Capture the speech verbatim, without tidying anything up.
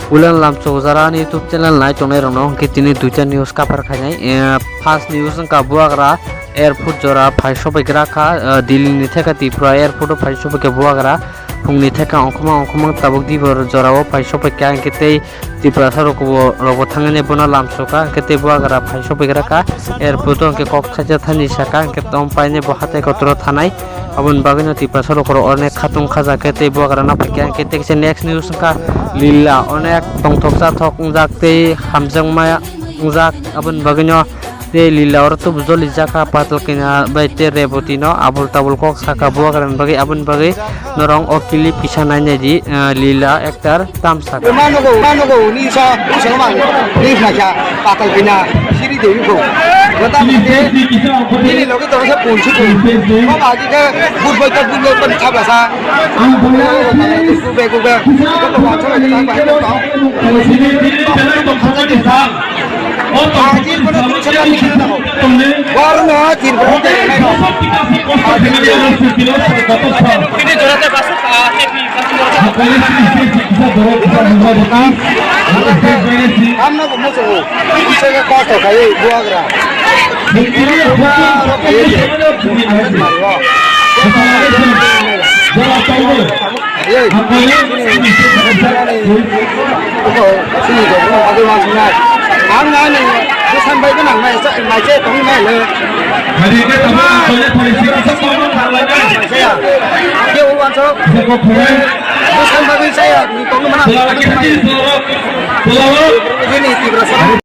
Puila lamsok jara ani YouTube channel nai tongnai rokno hwnkhe tini duita news cover khainai. Eh, first news wngkha buagra airport jora phai sopaigra kha, eh, Delhi ni theka Tripura airport o phai sopaikha buagra phungni theka ongkhorma ongkhorma tabuk dibor jorao phai sopaikha hwnkhe tei Tiprasa rokbo, rokbo thangani bono lamsokha hwnkhe tei buagra phai sopaigra kha airport o hwnkhe kok thaisa thani saka hwnkhe tom paine bo hatai kotoro thanai. Aboni bagwino Tiprasa rok oro onek khatung khajakhe tei buagra no phaikha. Hwnkhe tei kisa next news wngkha Lila onek tongthok chathok wngjak tei hamjakma wngjak. Aboni bagwino tei Lila oro tubu jolijakha Patal Kanya bai tei Reboti no abul tabul kok sakha buagra ni bagwi. Aboni bagwi norok o clip kisa nainai di, eh, Lila actor. Tamsa. Manogo, manogo, ni sa, ni sa mang, ni sa sa, patal bina, siri dewi ko. Gota mite, ni logi to sa punsi ko. Ko ba ji ke, bud boy to bud boy to chabla sa. Ang bola, bube, bube, ko to wa chora ta ba to. Ajir ko to chora ni ko. War na jir ko to. Ini jora ta basu, ah, happy. Tamno bo moso bo. Isega kosto khai buagra. Ang ani busan bai nang mai mai che tong mai le. Ke uwan so. Busan bai saya ni tong mana. Ini tigra.